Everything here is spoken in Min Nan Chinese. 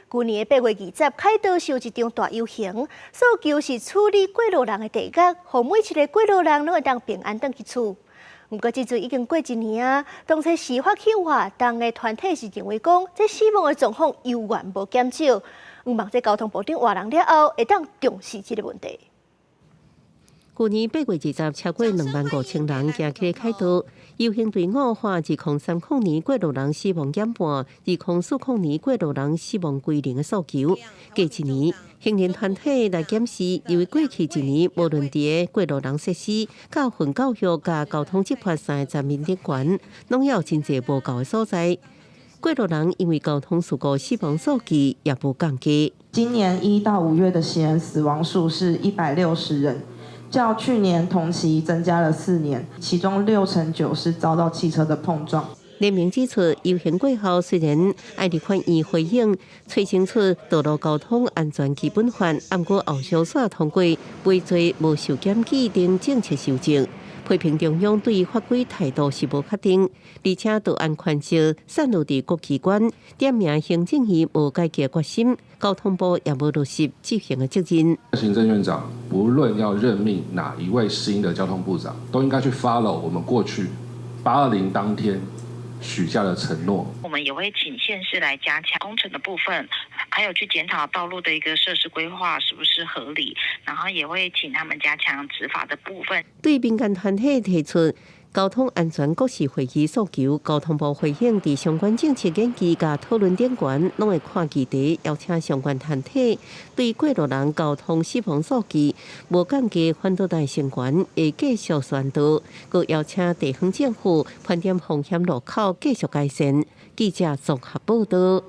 舊年的8月20，凱道是有一場大遊行，訴求是處理過路人的地獄，予每一個過路人攏會當平安轉去厝。毋過這陣已經過一年啊，當初時發起活動的團體是認為講，這死亡的狀況猶原無減少。向望這交通部長換人了後，會當重視這个問題。舊年8月20，超過25,000人行起凱道，遊行隊伍喊2030年過路人死亡減半，2040年過路人死亡歸零的訴求。過一年，行人團體來檢視，認為過去一年無論佇過路人設施、教訓教育佮交通執法三个層面頂懸，攏有真濟無夠的所在。過路人因為交通事故死亡數字也無降低。今年1到5月的行人死亡數是160人。較去年同期增加了4年，其中69%是遭到汽車的碰撞。聯盟指出，遊行過後雖然愛立法院回應，催生出道路交通安全基本法，毋過後續煞通過，未做無受檢舉等政策修正，批評中央對法規態度是無確定，而且道安權責散落佇各機關，點名行政院無改革決心，交通部也無落實執行的責任。行政院長不論要任命哪一位新的交通部長，都應該去 follow 我們過去820當天許下的承諾。我們也會請縣市來加強工程的部分，還有去檢討道路的一個設施規劃是不是合理，然後也會請他們加強執法的部分。對民間團體提出交通安全國是會議訴求，交通部回應，佇相關政策研究佮討論頂懸，攏會看議題，邀請相關團體對過路人交通死亡數據無降低反導彈成員，會繼續宣導，閣邀請地方政府盤點風險路口繼續改善。記者綜合報導。